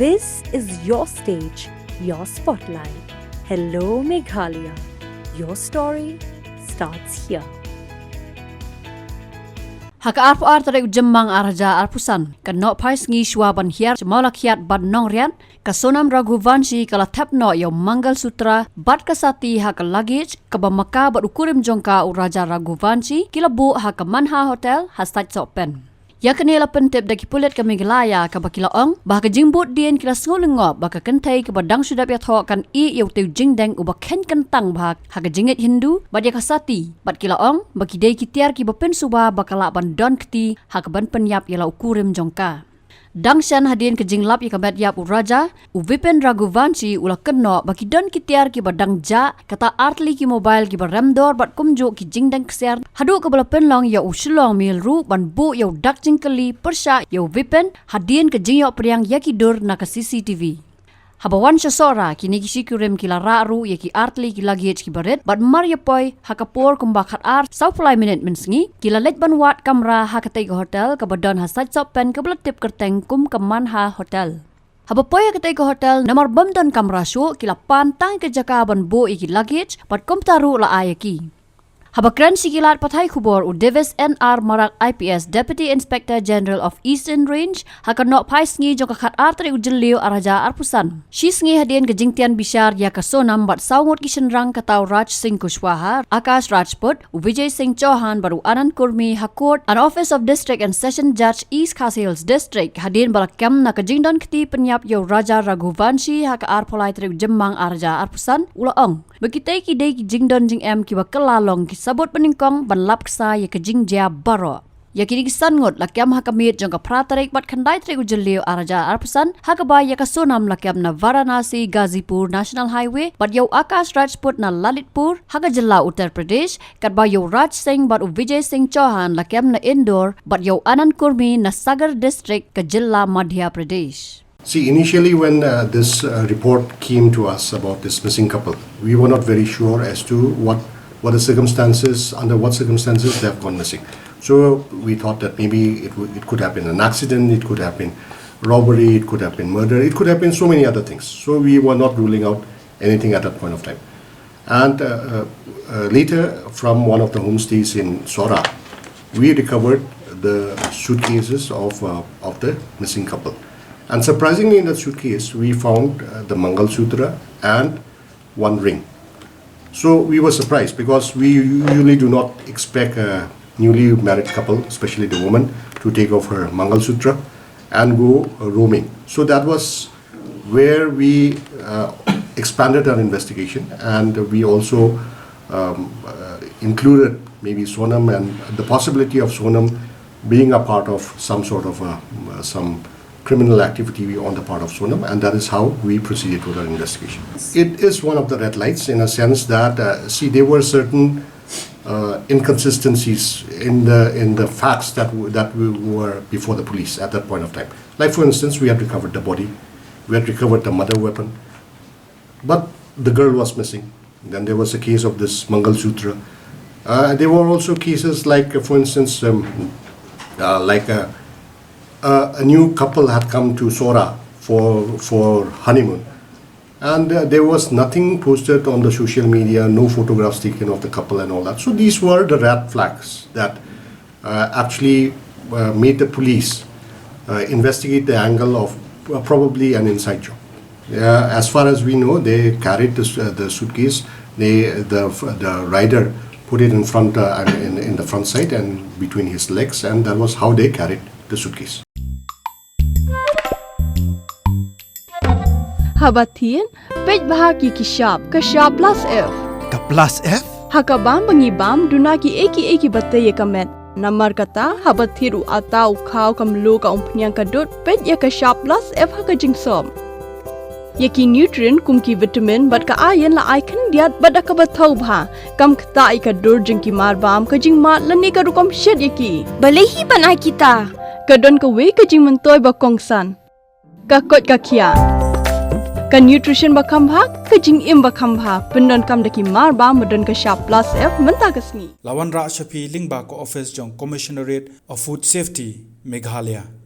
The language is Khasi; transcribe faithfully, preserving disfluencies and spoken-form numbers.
This is your stage, your spotlight. Hello Meghalaya. Your story starts here. Ha ka arphew ar tarik u Jymmang ar hajar arphew san, ka nohphai sngi shuwa ban hiar sha Mawlakhiat bad Nongriat, ka Sonam Raghuvanshi ka la thep noh ïa u Mangal Sutra bad ka sati ha ka luggage kaba ma ka bad u kurim jong ka u Raja Raghuvanshi ki la buh ha ka Manha Hotel ha Sait Sohpen. Ïa kane la pyntip da ki pulit ka Meghalaya kaba ki la ong ba ha ka jingbud dien ki la sngew lyngngoh ba ka kynthei kaba dang shu dep ïathoh kan ïeh ïa utei u jingdeng uba kheiñ kyntang bha ha ka jingngeit Hindu bad ïa ka sati, bad ki la ong ba ki dei ki tiar kiba pynsuba ba ka lah ban don kti ha kaban pynïap ïa la u kurim jong ka. Dang shen hadien ka jinglap ïa ka met ïap u Raja, u Vipin Raghuvanshi u la kynnoh ba ki don ki tiar kiba dang jah, kata artylli ki mobile kiba rem dor bad kumjuh ki jingdeng ksiar, haduh kaba la pynlong ïa u Shillong Mail ruh ban buh ïa u dak jingkylli pyrshah ïa u Vipin hadien ka jingïoh pdiang ïa ki dur na ka C C T V. Haba wan sha Sohra, kine ki shi kurim ki la rah ruh ïa ki artylli ki luggage kiba rit bad mar ïa poi ha ka por kumba khatar sawphew lai minit mynsngi, ki la leit ban wad kamra ha katei ka hotel kaba don ha Sait Sohpen kaba la tip kyrteng kum ka Manha Hotel. Haba poi ha katei ka hotel, namar bym don kamra shuh, ki la pan tang ïa ka jaka ban buh ïa ki luggage bad kumta ruh la ai ïa ki. Haba kren sha ki lad pathai khubor u Davis N R Marak I P S, Deputy Inspector General of Eastern Range, ha ka nohphai sngi jong ka khatar tarik u Jylliew ar hajar arphew san, shi sngi hadien ka jingtian bishar ïa ka Sonam bad saw ngut ki shynrang, kata u Raj Singh Kushwaha, Akash Rajput, u Vijay Singh Chauhan bad u Anand Kurmi ha court an Office of District and Session Judge, East Khasi Hills District, hadien ba la kem na ka jingdon kti pynïap ïa u Raja Raghuvanshi ha ka arphew lai tarik u Jymmang ar hajar arphew san, u la ong ba kitei ki dei ki jingdon jingem kiba kylla long ki sabut banyngkong ban lap ksai ïa ka jingjia baroh. Ïa kine ki san ngut la kem ha ka miet jong ka phra tarik bad khyndai tarik u Jylliew ar hajar arphew san, ha kaba ïa ka Sonam la kem na Varanasi Ghazipur National Highway bad ïa u Akash Rajput na Lalitpur ha ka jylla Uttar Pradesh, katba ïa u Raj Singh bad u Vijay Singh Chauhan la kem na Indore bad ïa u Anand Kurmi na Sagar District ka jylla Madhya Pradesh. See, initially when uh, this uh, report came to us about this missing couple, we were not very sure as to what, what the circumstances, under what circumstances they have gone missing. So we thought that maybe it, w- it could have been an accident, it could have been robbery, it could have been murder, it could have been so many other things. So we were not ruling out anything at that point of time. And uh, uh, uh, later, from one of the homestays in Sohra, we recovered the suitcases of, uh, of the missing couple. And surprisingly, in that suitcase, we found uh, the Mangal Sutra and one ring. So we were surprised because we usually do not expect a newly married couple, especially the woman, to take off her Mangal Sutra and go uh, roaming. So that was where we uh, expanded our investigation, and we also um, uh, included maybe Sonam and the possibility of Sonam being a part of some sort of a, uh, some criminal activity on the part of Sonam, and that is how we proceeded with our investigation. It is one of the red lights in a sense that, uh, see, there were certain uh, inconsistencies in the in the facts that w- that we were before the police at that point of time. Like, for instance, we had recovered the body, we had recovered the murder weapon, but the girl was missing. Then there was a case of this Mangal Sutra. Uh, there were also cases like, uh, for instance, um, uh, like a, a, a new couple had come to Sohra for for honeymoon, and uh, there was nothing posted on the social media, no photographs taken of the couple and all that. So these were the red flags that uh, actually uh, made the police uh, investigate the angle of uh, probably an inside job. Uh, as far as we know, they carried this, uh, the suitcase. They, the the rider put it in front, uh, I mean, in, in the front side and between his legs, and that was how they carried the suitcase. Haba thied, peit bha ki ki shap, ka shap plus F. Ka plus F? Ha ka bam ba ngi bam, duna ki ei ki ei kiba tei ïa ka met. Namar kata, haba thied u atta, u khaw, ka mluh, ka umphniang, ka dud, peit ïa ka shap plus F ha ka jingsop. Ïa ki nutrient kum ki vitamin bad ka iron la ai khyndiat bad da kaba thaw bha. Kam ktah ïa ka dur jong ki marbam, ka jingmad lane ka rukom shet ïa ki. Balei hi ban ai kita? Ka don kawei ka jingmyntoi ba kongsan. Ka koit ka khiah. Ka nutrition ba kham bha, ka jingim ba kham bha, pyndonkam da ki marbam ba don ka shap plus F mynta ka sngi. La wanrah sha phi lyngba ka office jong Commissionerate of Food Safety, Meghalaya.